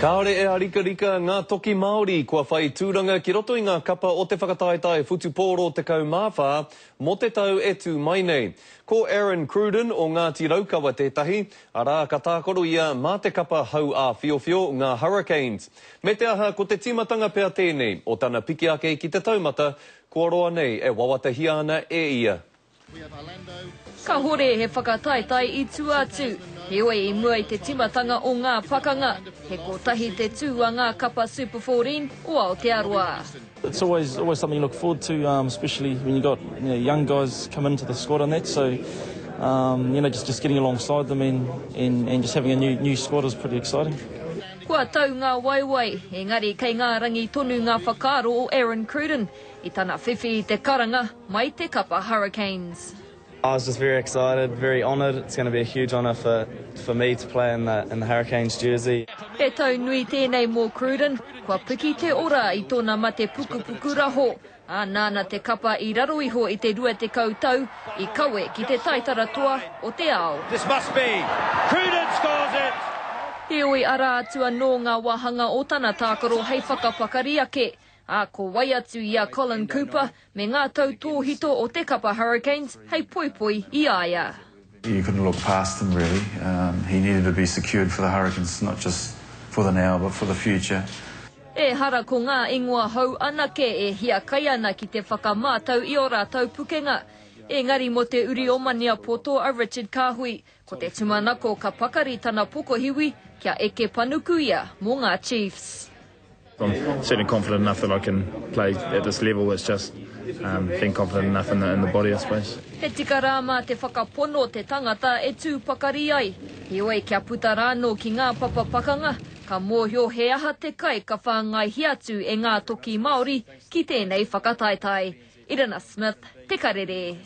Kāore e ārikarika ngā toki Māori kua whai tūranga ki roto i ngā kapa o te whakataetae whutupōro 14 mō te tau e tū mai nei. Ko Aaron Cruden o Ngāti Raukawa tētahi, arā, ka tākaro ia mā te kapa hau āwhiowhio, ngā Hurricanes. Me te aha, ko te tīmatanga pea tēnei o tana piki ake ki te taumata kua roa nei e wawatahia ana e ia. Kahore he whakataetae i tua atu, heoi i mua i te timatanga o ngā pakanga, he kotahi te tū a ngā kapa Super 14 o Aotearoa. It's always always something you look forward to, um, especially when you got you know, young guys come into the squad and that. So, um, you know, just, just getting alongside them and, and, and just having a new, new squad is pretty exciting. Kua tau ngā waewae, engari kei ngā rangi tonu ngā whakaaro o Aaron Cruden i tana whiwhi i te karanga mai te kapa Hurricanes. I was just very excited, very honoured. It's going to be a huge honour for, for me to play in the, in the Hurricanes jersey. He tau nui tēnei mō Cruden, kua piki te ora i tōna mate pukupuku raho, ā, nāna te kapa i raro iho i te 20 tau i kawe ki te taitara toa o te ao. This must be. Cruden scores it! Heoi arā atu anō ngā wāhanga o tana tākaro hei whakapakari ake, Ā, ko wai atu i a Colin Cooper me ngā tautōhito o te kapa Hurricanes hei poipoi i a ia. You couldn't look past him really. Um, he needed to be secured for the Hurricanes, not just for the now but for the future. Ehara ko ngā ingoa hou anake e hiakai ana ki te whakamātau i ō rātou pukenga. Engari mō te uri o Maniapoto a Richard Kahui, ko te tumanako ka pakari tana pokohiwi kia eke panuku ia mō ngā Chiefs. I'm certainly confident enough that I can play at this level, it's just um, being confident enough in the, in the body, I suppose. He tika rā mā te whakapono te tangata e tū pakari ai. Heoi, kia puta rānō ki ngā papa pakanga, ka mōhio he aha te kai ka whāngaihia atu e ngā toki Māori ki tēnei whakataetae. Irina Smith, Te Karere.